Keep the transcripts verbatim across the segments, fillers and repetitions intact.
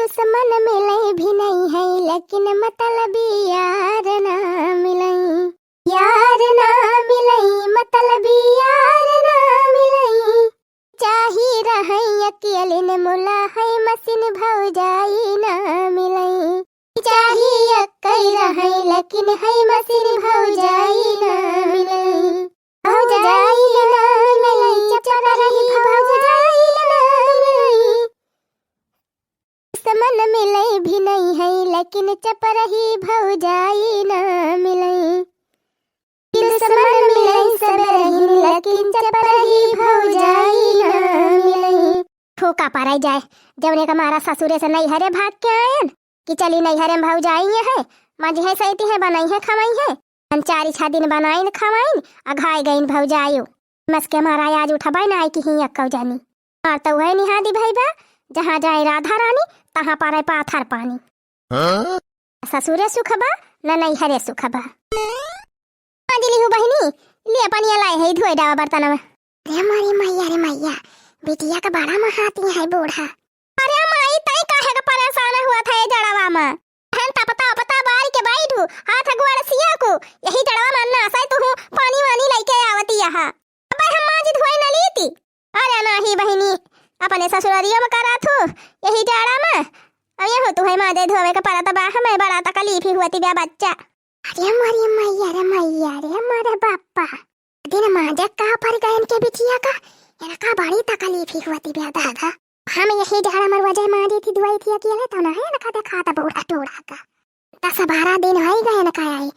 दुश्मन मिलइ भी नहीं है, लेकिन मतलबी यार ना मिलइ। यार ना मिलइ, मतलबी यार ना मिलइ। चाही रहइ अकेलिन मुला है मसिन भौजाई ना मिलइ। चाही अक्कई रहइ लेकिन है मसिन भौजाई ना मिलइ। भौजाई ना मिलइ, चपरही भौजाई ना मिलइ। दुश्मन मिलइ भी नहीं है, लेकिन चपरही भौजाई ना मिलइ। दुश्मन मिलइ सब रहीन, लेकिन चपरही भौजाई ना मिलइ। फूका पराई जाए, जवने का मारा ससुरे से नैहरे भाग के आयन, कि चली नैहरे में भौजाई है, मजिहे सैती है, बनइहे खवइहे। हम चारी छह दिन बनाइन खवाइन, अघाय गइन भौजायो। मस के मारा आज उठबइ नाइ कि ही अक्कौ जानी। मार त उहइ निहादी भई बा, जहाँ जाए राधा रानी, तहाँ परे पाथर पानी। हाँ? ससुरे सुख बा, न नैहरे सुख बा। मांजि लिहु बहिनी, ले पनिया लाए है, धोए डावा बर्तनवा। रे मारी मैया, रे मैया, बिटिया का बड़ा महाती है बूढ़ा। अरे माई, तई काहे का परेशान हुआ था ये जड़वा में? हम तपता उपता बारी के बैठू, हाथ गोड़ सिया को, यही जड़वा में अन्ना आसाई तू पानी वानी लइके आवती यहाँ। अबे हम मांजि धोए न लीती। अरे नाही बहिनी, अपने ससुरारियो में करा थू, यही जाड़ा में। अब ये हो तू है मांजे धोवे के परत बा, हमें बड़ा तकलीफ ही हुआ ती बा बच्चा। अरे मोरी मैया रे मैया रे मोरे बापा। दिन मांजे का पर गयन के बिटिया का, इनका बड़ी तकलीफ ही हुआ ती बा दादा। हम यही जाड़ा में रोजे मांजी थी, धोई थी अकेले, तो ना है इनका देखा था बूढ़ा टूढ़ा का। दस बारह दिन होइ गए न का आई।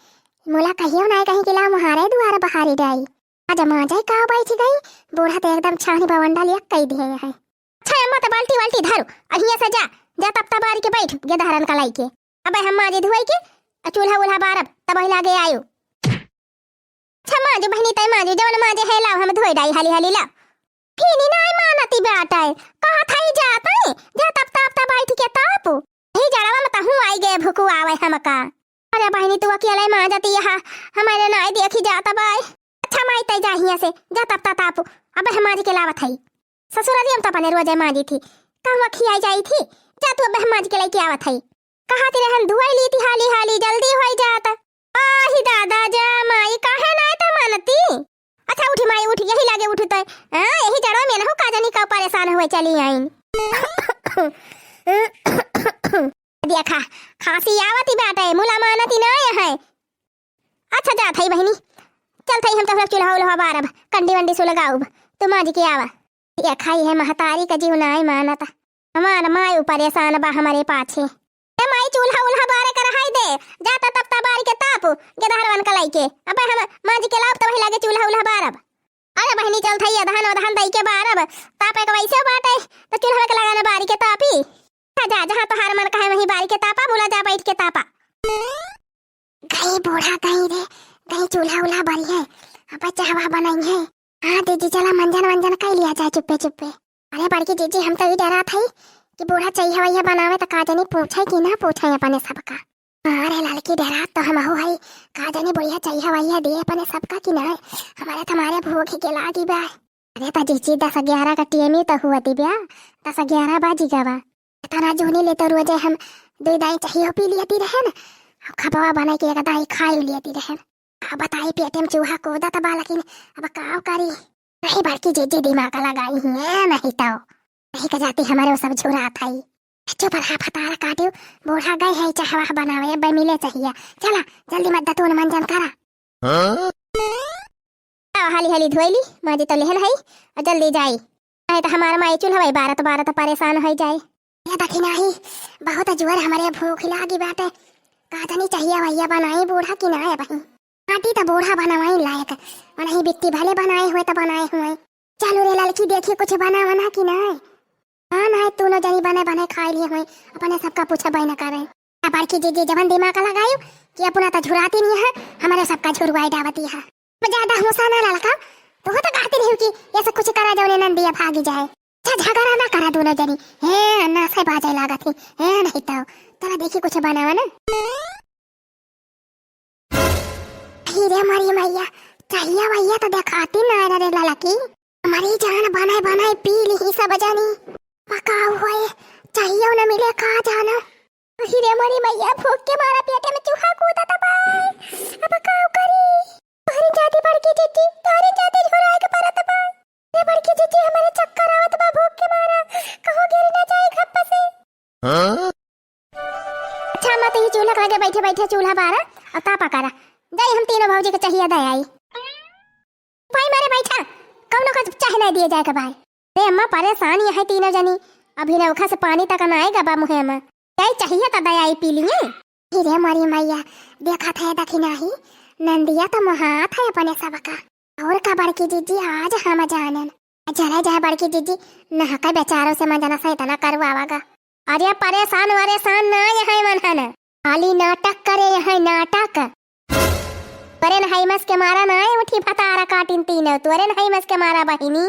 मुला कहियो नाई कहीं कि ला मुहारे दुआर बहारी डाई। आज मांजे का बैठ गई, बूढ़ा तो एकदम छानी बवंडा लिया कई दिए है। अच्छा अम्मा, तो बाल्टी वाल्टी धरो, अहिया से जा, जा तपता बारी के बैठ, गेदहरन का लाई के। अबे हम मांजे धुआई के, आ चूल्हा उल्हा बारब, तब वही लागे आयो। अच्छा मांजो बहिनी, तई मांजो, जवन मांजे है लाओ, हम धोए डाई हाली हाली लाओ। फिनी नाई मानती बाटे, कहा था ही जात है, जा तपता तपता बैठ के ताप। ही जड़वा में तहूँ आई गए भुकु आवे हमका। अरे बहिनी, तू अकेले मांजती यहाँ, हमारे नाई देखी जाता बाय। अच्छा माई, तई जा हियां से, जा तपता ताप, अब हम मांज के लावत हई। ससुरारी हम तो अपने रोजे मांजी थी, कहवा खियाई जाई थी, जा तू अब हम मांज के लेके आवत हई। कहा ती रहन धुआई ली थी हाली हाली, जल्दी होई जात। आही दादा जा माई, काहे नाई तो मानती? अच्छा उठी माई उठी, यही लागे उठी तो, हाँ, यही जड़वा में नहु का जानी का परेशान हुए चली आइन। देखा, खांसी आवती बाटे, मुला मानती नाई है। अच्छा जात हई बहिनी, चलत हई हम तोहरा चूल्हा उल्हा बारब, कंडी वंडी सुलगाउब, तू मांज के आवा। देखा इहे महतारी का जीव नाई मानत, हमार माई परेशान बा हमरे पाछे। ए माई, चूल्हा उल्हा बारे कर हाई दे, जा त तपता बारी के ताप, गेदहरवन का लइके। अबे हम मांज के लाउब त वही लागे चूल्हा उल्हा बारब। अरे बहिनी, चलत हई अदहन ओदहन दई के बारब, तापे के वैसे बाटे, त चूल्हा के लगा न बारी के तापी। जा, जा, जहाँ तोहार मन कहे वहीं बारी के तापा, मुला जा बैठ के तापा। गई बूढ़ा गई रे, गई चूल्हा उल्हा बरी है, अब चाहवा बनाई है। हाँ दीदी, चला मंजन वंजन कर लिया जाए चुप्पे चुप्पे। अरे बड़की जीजी, हम तो ई डरात हई कि बूढ़ा चइहा वइहा बनावे त का जानी पूछे कि ना पूछे अपने सबका। हाँ रे ललकी, डरात तो हमहू हई, का जानी बुढ़िया चइहा वइहा दिए अपने सबका कि ना। हमारे तुम्हारे भूख के लागी बा। अरे त जीजी, दस ग्यारह का टेमी तो हुआ दिव्या, दस ग्यारह बाजी गवा। इतना जोनी ले तो रोजे हम दो दाई चाहिए पी लियती रहन, खपवा बना के एक दाई खाई लियती रहन। अब बताई पेटे में चूहा कूदत बा, लेकिन अब का करी? नहीं बड़की जीजी दिमाग लगाई है, नहीं तो नहीं का जाती हमारे वो सब झुरात हई। चुप रहा फतारा काटियो, बूढ़ा गए है चाहवा बनावे, अब मिले चाहिए। चला जल्दी मत दतून मंजन करा। हाँ? आ, हाली हाली धोइली, मांजी तो लेहन हई, और जल्दी जाई। नहीं तो हमार माई चूल्हा बारत बारत परेशान हो जाए। ये देखी नाही, बहुत जोर हमारे भूख लागी बाटे। का जानी चाहिए भैया बनाई बूढ़ा कि ना है बहिन। आटी तो बूढ़ा बनवाई लायक, वही बिट्टी भले बनाए हुए तो बनाए हुए। चलो रे ललकी, देखी कुछ बना बना कि ना। हाँ ना, तूनो जनी बने बने खाई लिए हुए, अपने सबका पूछे बने करे। आ बड़की जीजी जवन दिमाग लगायु कि अपना तो झुराती नहीं है, हमारे सबका झुरवाई डावती है। अब ज्यादा हुसा ना ललका, तू तो कहती रही कि ये सब कुछ करा जौने नंदिया भागी जाए। अच्छा झगड़ा ना करा दोनों जनी। हे ना से बाजे लागत ही, हे नहीं तो तोरा देखी कुछ बनावा ना। अरे रे मरी मैया, चाहिए भैया तो देखाती ना रे ललकी। हमारी जान बनाए बनाए पी ली ही सब जानी। पकाओ होए, चाहियो न मिले का जाना। अहि रे मोरी मैया, भूख के मारा पेटे में चूहा कूदत बा। अब का करी? तोहरे जाति बड़की जिज्जी, तोहरे जाति झुराए के परत बा। रे बड़की जिज्जी, हमरे चक्कर आवत बा भूख के मारा, कहूँ गिर ना जाए घप्प से। हाँ? अच्छा, अम्मा, तो ये चूल्हा के लगे बैठे बैठे चूल्हा बारा, अब तापा करा। जाई हम तीनों भौजी के चाहिया दे आई। भाई मारे बैठा, कौनो का चाह नहीं दिए जाए के भाई। रे अम्मा, परेशान यहाँ तीनों जनी, अभी नौखा से पानी तक ना आएगा बा मुहे में। जाई चाहिए तो दे आई पी लिए। अहि रे मोरी मैया, देखत है दखिनाही, नंदिया तो मोहात है अपने सबका। और का बड़की जिज्जी, आज हम जानन। चले जाए बड़की जिज्जी, नहका बेचारो से मंजना से इतना करवावागा। अरे परेशान वरेशान ना यहाँ मनहन, खाली नाटक करे यहाँ नाटक। तोरे नहाई मस के मारा ना उठी भतारा काटिन तीनों, तोरे नहाई मस के मारा बहिनी।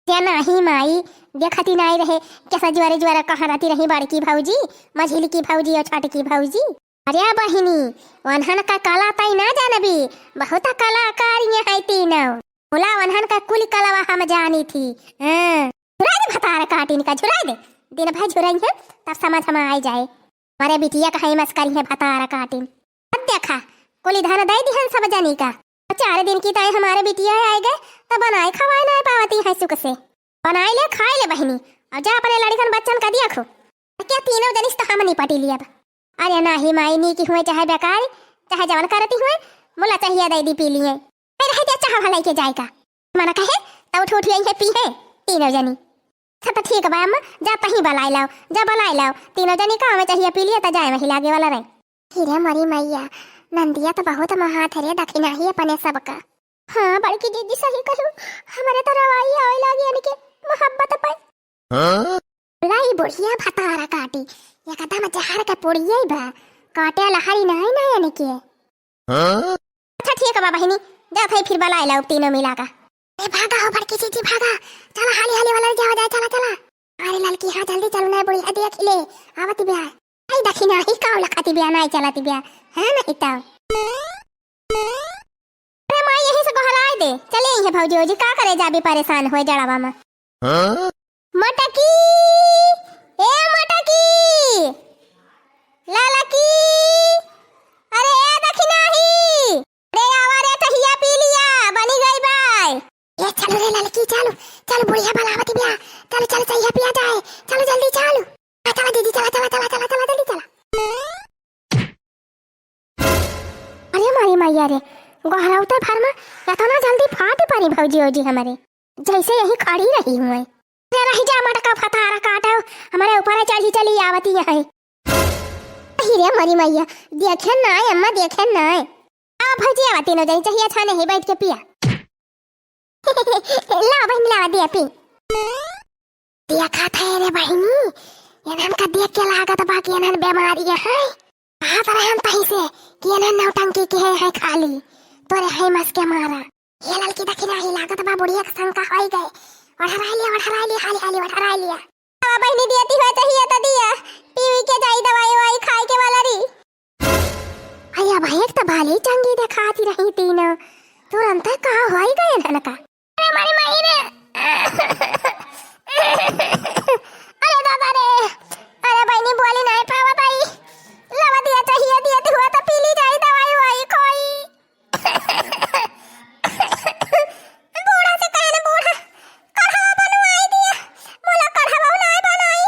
से नाही माई, देखती नाही रहे, कैसा ज्वरे ज्वरे कहाँ रहती रही बड़की भौजी, मझिलकी भौजी और छोटकी भौजी। अरे बहिनी, वन्हन का कला तई ना जानबी, बहुत कलाकार ये है तीनों। बोला वन्हन का कुल कलवा हम जानी थी। हाँ। झुराई दे भतार काटिन का, झुराई दे। दिन भर झुराई है, तब समझ में आई जाए। हमारे बिटिया का है मस्करी है भतार काटिन। अब देखा, कुली धन दे दिहन सब जनी का। अब चार दिन की तय हमारे बिटिया है आए गए, तब बनाए खवाए ना पावती है सुख से। बनाए ले, खाए ले बहिनी, और जा अपने लड़कन बच्चन का दिया खो। क्या तीनों जनिस तो हम नहीं पटी लिया। अरे नाही माई, नी की हुए चाहे बेकार, चाहे जवन करती हुए, मुला चाहिए दे दी पी लिए। ए, रह जा, चाह वाला लेके जाए का। मना कहे, त उठ उठ यही है पी है, तीनों जनी। अच्छा, तो ठीक बा अम्मा, जा तहीं बलाई लाओ, जा बलाई लाओ। तीनों जनी का हमें चाहिए पी लिए, त जाए वही लागे वाला रहे। अहि रे मोरी मैया, नंदिया तो बहुत मोहात है रे, दखिनाही अपने सबका। हाँ, बड़की दीदी सही कहू, हमारे तो रवाई आवे लागी इनके मोहब्बत पे। हाँ? लाई बुढ़िया भतारा काटी, एकदम जहर के पुड़िया बा, काटे लहरी नहीं ना इनके। हाँ? अच्छा ठीक बा बहिनी, जात है फिर बलाए लाओ तीनों मिला का। ए भागा हो बड़की जीजी भागा, चला हाली हाली वाला जावा जाए, चला चला। अरे ललकी हाँ जल्दी चलो ना बुढ़िया देख ले, आवत ब्या। आई दखिनाही काव लखाती ब्या, नाई चलाती ब्या, है नहीं तब। अरे माई यही से गोहराए दे, चले आई है भौजी, भौजी का करे जाबी परेशान होए जड़ावा में। हाँ? मटकी, ए मटकी, ललकी, अरे ए दखिनाही, अरे आवा रे, चाहिया पी लिया, बनी गई बाय। ए चल रे ललकी, चल, चल बुढ़िया बलावत बिया, चल चल चाहिया पिया जाए, चल जल्दी चल। आ, चला जीजी, चला चला चला चला चला जल्दी चला। अरे मारी मैया रे, गोहराउते भर में इतना जल्दी फाट परी भौजी ओजी हमारे, जैसे यही खड़ी रही हुए। अरे रह जा मटका फतारा काटो, हमारे ऊपर चढ़ी चली आवती है। अहि रे मरी मैया, देखे ना अम्मा, देखे ना। आ भौजी आवा तीनों जनी चाहिया छाने ही बैठ के पिया। ला बहिनी ला दिया पी। देखा था रे बहिनी, इन्हन का देख के लागत बा कि इन्हन बीमारी है। कहत रहन तही से कि इन्हन नौटंकी के है, है खाली, तोरे है मस के मारा। ये ललकी दखिनाही लागत बा बुढ़िया के शंका होई गए। ओढ़राई लिया, ओढ़राई लिया, हाली हाली ओढ़राई लिया। अब बहिनी दिया ती होए चाहिए तो दिया, पीवी के जाई दवाई वाई खाए के वाला री। अरे अब एक तो भले चंगी देखाती रही तीनों, तुरंत का होई गए इन्हन का। अरे मारी माई रे। अरे दादा रे। अरे बहिनी बोली नहीं पावा ताई। लवा दिया चाहिए, दिया ती हुआ तो पी ली जाई दवाई वाई कोई। बूढ़ा से कहे ना बूढ़ा, कढ़वा बनवाई दिया। बोला कढ़वा नहीं बनाई।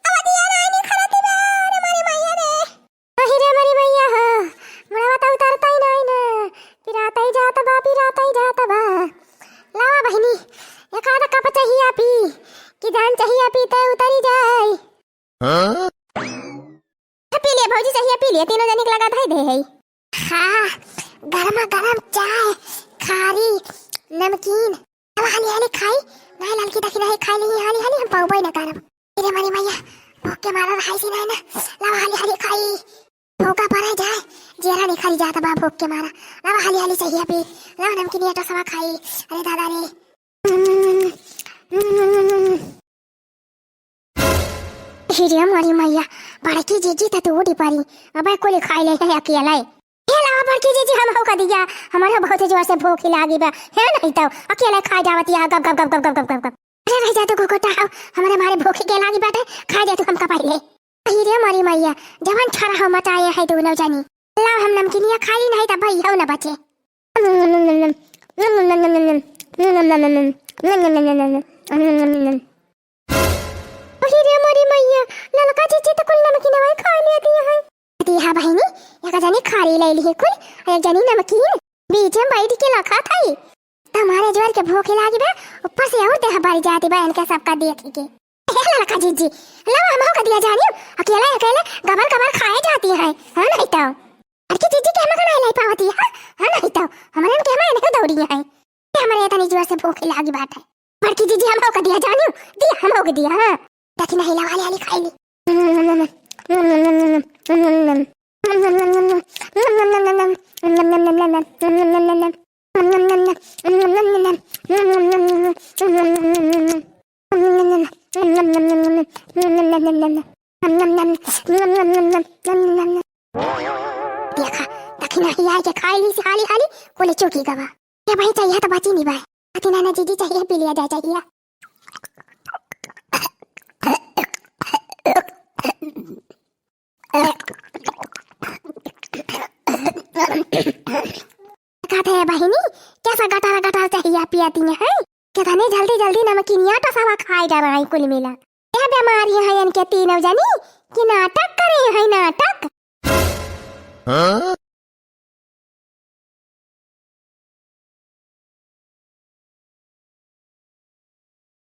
अब दिया नहीं निखरती बा, अरे मारी मैया रे। अहि रे मरी मैया, हाँ, मुड़वा तो उतरता ही नहीं ना। पिराता ही जाता बा, पिराता ही जाता बा। लावा बहिनी, एक आधा कप चाहिए पी, कि जान चाहिए पी ते उतरी जाए। हाँ? पी लिए भौजी, चाहिए पी लिए, तीनों जनी के लगा धई दे है। हाँ, गरमा गरम चाय, खारी, नमकीन। अब हाली हाली खाई, नहीं ललकी दखिनाही खाई नहीं, हाली हाली हम पौबई न करब। अरे मरी मैया, भूख के मारा रहाई सी नहीं ना, लावा हाली हाली खाई। भूखा पड़े जाए, जेरा निखरी जात बा भूख के मारा। लावा हाली हाली चाहिए पी, लावा नमकीन ये टोसवा खाई। अरे दादा रे। हम्म, हम्म। अहि रे मोरी मैया, बड़की जीजी त तू उड़ी परी। अबे कुली खाई ले है अकेले। हे लावा बड़की जीजी, हम हो का दिया, हमारे बहुत जोर से भूख ही लागी बा। है नहीं तो अकेले खा जावत या गप गप गप गप गप गप गप गप। अरे रह जा तू घुघुटा, हौ, हमरे मारे भूख के लागी बाटे, खाइ दे तू हमका पहिले। अही रे मोरी मइया, जवन छरहौ मचाए है दुनौ जनी। लाव हम नमकीनिया खाई, नहीं त भइयौ न बचे। अही रे मोरी मइया, ललका जीजी त कुल नमकीनवा खाइ लेती है। अरे हाँ बहिनी, एक जनी खारी लइ लिहे कुल, अउर एक जनी नमकीन। बीच में बैठ के लखत हई। त हमरे जोर के भूख लागी बा, ऊपर से अउर देह भर जाती बा इनके सबका देख के। हे ललका जीजी, लाव हमहू का दिया जानी, अकेले अकेले गबर गबर खाए जाती है, हाँ नहीं तो। अरे जीजी के हम का नहीं लाई पावती है, हाँ नहीं तो, हमरे के हम नहीं दौड़ी है। हमरे इतनी जोर से भूख लागी बाटे। बड़की जीजी हमहू का दिया जानी, दिया हमहू का दिया, हाँ। देखी नहीं लावा ले आली खाई ली। देखा, देखी नहीं आए के खाई ली से हाली हाली, बोले चुकी गवा। ये भाई चाहिए तो बची नहीं भाई। अति नाना जीजी चाहिए, पी लिया जाए चाहिए। कहत है बहिनी, कैसा गटारा गटारा चाहिए पियाती है? कितने जल्दी जल्दी नमकीनिया टसवा खाए जा रहा है कुल मिला। यह बीमारी है इनके तीनों जनी कि नाट